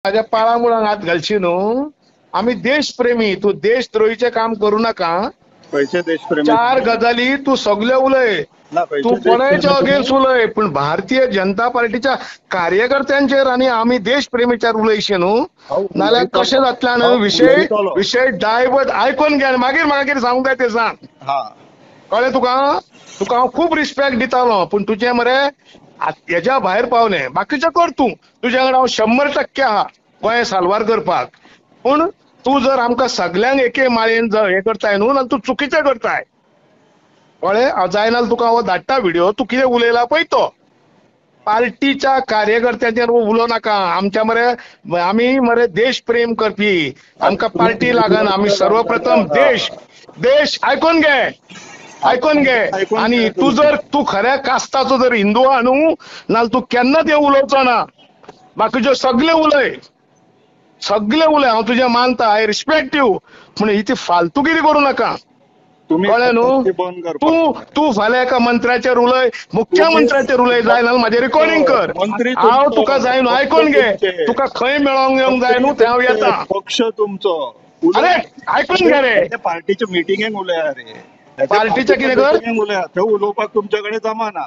माझ्या पाळामुळांक हात घालशी न्हू. आमी देशप्रेमी, तूं देशद्रोहीचें काम करूं नाका. खंयचे देशप्रेमी? चार गजाली तूं सगल्यो उलय, तूं कोणाच्या अगेन्स्ट उलय, पूण भारतीय जनता पार्टीच्या कार्यकर्त्यांचेर आनी आमी देशप्रेमीचेर उलयशी न्हू, नाल्यार कशें जातलें? आनी विशय विशय डायवर्ट आयकून घे आनी मागीर म्हाका कितें सांगूंक जाय तें सांग. कळ्ळें तुका? तुका हांव खूब रिस्पेक्ट दितालो, पूण तुजें मरे हेज्या भायर पावलें. बाकीचें कर तूं, तुज्या वांगडा हांव 100% आहा गोंय साल्वार करपाक. पूण तूं जर आमकां सगल्यांक एके माळयेन हें करताय न्हू, जाल्यार तूं चुकीचें करताय. कळ्ळें? हांव जायना तुका हांव धाडटा व्हिडियो, तूं कितें उलयला पळय तो. पार्टीच्या कार्यकर्त्यांचेर उलोवं नाका. आमच्या मरे आमी मरे देशप्रेम करपी, आमकां पार्टी लागना. आमी सर्वप्रथम देश देश आयकून घे, आयकून घे. आनी तूं जर तूं खऱ्या कास्ताचो जर हिंदू आहा न्हू, नाल्यार तूं केन्ना ते उलोवचो ना. बाकीच्यो सगळे उलय, सगळे उलय, हांव तुजें मानता, I respect you, पूण ही ती फालतुगिरी करूं नाका. कळ्ळें न्हू? तूं तूं फाल्यां एका मंत्र्याचेर उलय, मुख्यमंत्र्याचेर उलय, जाय नाल्यार म्हाजें रिकॉर्डिंग कर. हांव तुका जाय न्हू, आयकून घे, तुका खंय मेळोंक येवंक जाय न्हू थंय हांव येता. पक्ष तुमचो. अरे आयकून घे रे, पार्टीच्या मिटिंगेक उलया रे. पार्टीचे कितें कर, थंय उलोवपाक तुमच्या कडेन जमाना.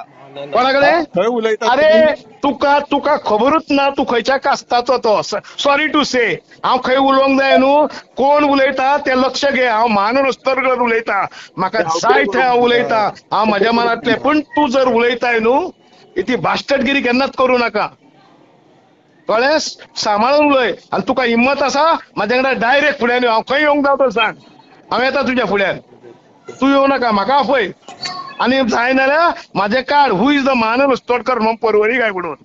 कोणा कडेन थंय उलयता? अरे तुका तुका खबरूच ना तूं खंयच्या कास्ताचो तो. सॉरी टू से, हांव खंय उलोवंक जाय न्हू, कोण उलयता तें लक्ष घे. हांव मान रस्तरकर उलयता, म्हाका जाय थंय हांव उलयता, हांव म्हाज्या मनांतलें. पूण तूं जर उलयताय न्हू, ती बास्टटगिरी केन्नाच करूं नाका. कळ्ळें? सांबाळून उलय. आनी तुका हिम्मत आसा म्हाज्या वांगडा डायरेक्ट फुड्यान, हांव खंय येवंक जाय तो सांग, हांव येता तुज्या फुड्यान. तूं येवं नाका, म्हाका आपय. आनी जायना जाल्यार म्हाजें काड, who is the Mahanand Ustodkar म्हणून परवरी काय म्हणून.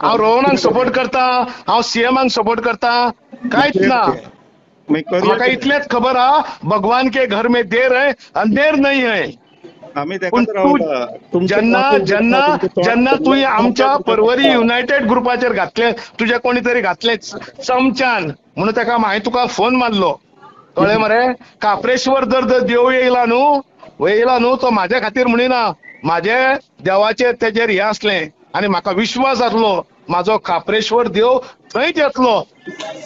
हांव रोहनाक सपोर्ट करता, हांव सीएमाक सपोर्ट करता, कांयच ना. म्हाका इतलेंच खबर आहा, भगवान के घर में देर है अंधेर नहीं है. पूण तूं जेन्ना जेन्ना जेन्ना तुवें आमच्या परवरी युनायटेड ग्रुपाचेर घातलें, तुज्या कोणी तरी घातलें चमच्यान, म्हणून ताका हांवें तुका फोन मारलो. कळ्ळें मरे? काप्रेश्वर जर जर देव येयला न्हू, येयला न्हू, तो म्हाज्या खातीर म्हणिना, म्हाजे देवाचेर तेजेर हें आसलें आनी म्हाका विश्वास आसलो म्हाजो खाप्रेश्वर देव थंयच येतलो.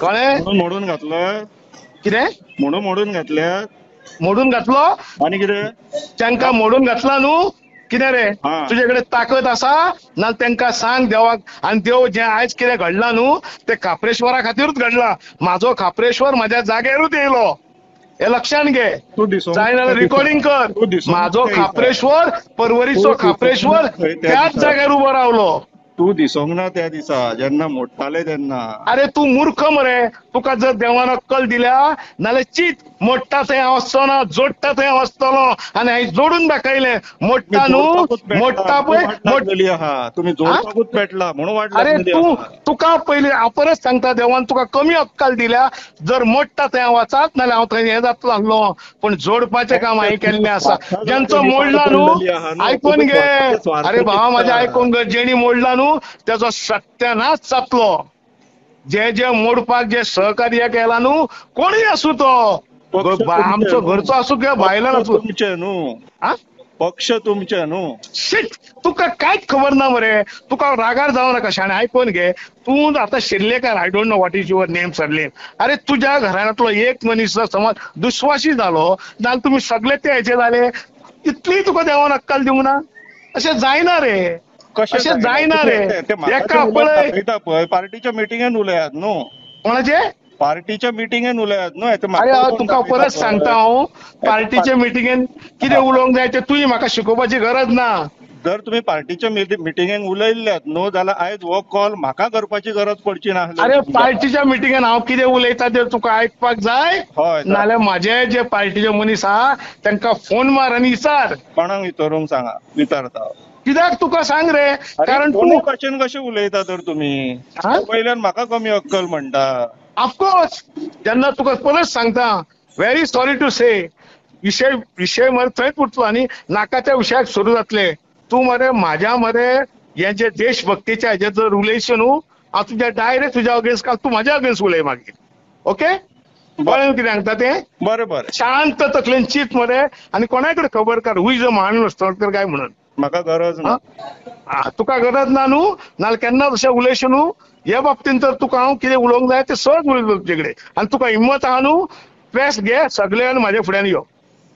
कळ्ळें? मोडून घातलं कितें? म्हणून मोडून घातल्या, मोडून घातलो. आनी कितें तांकां मोडून घातला न्हू, कितें रे तुजे कडेन ताकद आसा ना तांकां सांग देवाक. आनी देव जें आयज कितें घडलां न्हू तें खाप्रेश्वरा खातीरूच घडलां. म्हाजो खाप्रेश्वर म्हाज्या जाग्यारूच येयलो, हे लक्षान घे. जायना जाल्यार रिकॉर्डिंग कर. म्हाजो खाप्रेश्वर, परवरीचो खाप्रेश्वर त्याच जाग्यार उबो रावलो. तूं दिसोंक ना त्या दिसा जेन्ना मोडटाले तेन्ना. अरे तूं मूर्ख मरे, तुका जर देवान अक्कल दिल्या नाल्यार चीत मोडटा थंय हांव वचचो ना, जोडटा थंय हांव वचतलो. आनी हांवें जोडून दाखयलें. मोडटा न्हू, मोडटा पळय, तुमी जोडपाकूच पेटला म्हणून वाट. अरे तूं तुका पयलीं हांव परत सांगता, देवान तुका कमी अक्कल दिल्या, जर मोडटा थंय हांव वचात नाल्यार हांव थंय हें जातलो आसलो. पूण जोडपाचें काम हांवें केल्लें आसा. जेंचो मोडला न्हू, आयकून घे. अरे भावा म्हाजें आयकून घे, जेणी मोडला न्हू त्याचो सत्यानाश जातलो. जे जे मोडपाक जे सहकार्य केला न्हू, कोणूय आसूं तो, आमचो घरचो आसूं किंवा भायल्यान आसूं, तुमचें न्हू पक्ष तुमचें न्हू. शीट, तुका कांयच खबर ना मरे. तुका रागार जावं नाका, शाणे आयकून घे. तूं आतां Shirlekar, I don't know what is your name surname. अरे तुज्या घरांतलो एक मनीस जर समज दुस्वासी जालो जाल्यार तुमी सगळे ते हेचे जाले. इतली तुका देवान अक्कल दिवंक ना? अशें जायना रे, अशें जायना रे. एका पळय पार्टीच्या मिटिंगेन उलयात न्हू. कोणाचे? पार्टीच्या मिटिंगेन उलयात न्हू. अरे तुका परत सांगता हांव, पार्टीच्या मिटिंगेन कितें उलोवंक जाय तें तुवें म्हाका शिकोवपाची गरज ना. जर तुमी पार्टीच्या मिटिंगेन उलयल्ल्यात न्हू जाल्यार आयज हो कॉल म्हाका करपाची गरज पडची ना. अरे पार्टीच्या मिटिंगेन हांव कितें उलयता तें तुका आयकपाक जाय, नाल्यार म्हाजे जे पार्टीचे मनीस आहा तांकां फोन मार आनी विचार. कोणाक विचारूंक सांगा, विचारता कित्याक तुका सांग रे. कारण तूं भाशेन कशें उलयता तर तुमी, वयल्यान म्हाका कमी अक्कल म्हणटा. ऑफकोर्स जेन्ना तुका परत सांगता, व्हेरी सॉरी टू से, विशय विशय मरे थंयच उरतलो आनी नाका त्या विशयाक सुरू जातले. तूं मरे म्हाज्या मरे हे जे देशभक्तीच्या हेजेर जर उलयशी न्हू, हांव तुज्या डायरेक्ट तुज्या अगेन्स्ट काल, तूं म्हाज्या अगेन्स्ट उलय मागीर. ओके, कळ्ळें कितें सांगता तें? बरें बरें, शांत तकलेन चीत मरे. आनी कोणाय कडेन खबर काड who is a Mahanand Ustodkar काय म्हणून. म्हाका गरज ना. तुका गरज ना न्हू, नाल्यार केन्ना तशें उलयशी न्हू. हे बाबतीन तर तुका हांव कितें उलोवंक जाय तें सहज उलयतलो तुजे कडेन. आनी तुका हिम्मत आहा न्हू, प्रेस घे सगळे आनी म्हाज्या फुड्यान यो.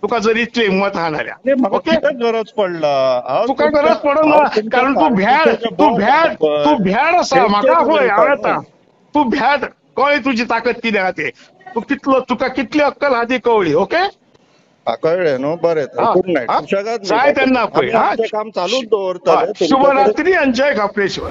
तुका जर इतली हिम्मत आहा जाल्यार. ओके, गरज पडला तुका गरज पडूंक ना, कारण तूं भ्याड, तूं भ्याड, तूं भ्याड आसा. म्हाका पळय हांव येता, तूं भ्याड, कळ्ळें तुजी ताकद कितें आहा ते, तूं कितलो, तुका कितली अक्कल आहा ती कळ्ळी. ओके, कळ्ळें न्हू? बरें, गुड नायट. जाय तेन्ना पळय काम चालूच दवरता. शुभरात्री आनी जय खाप्रेश्वर.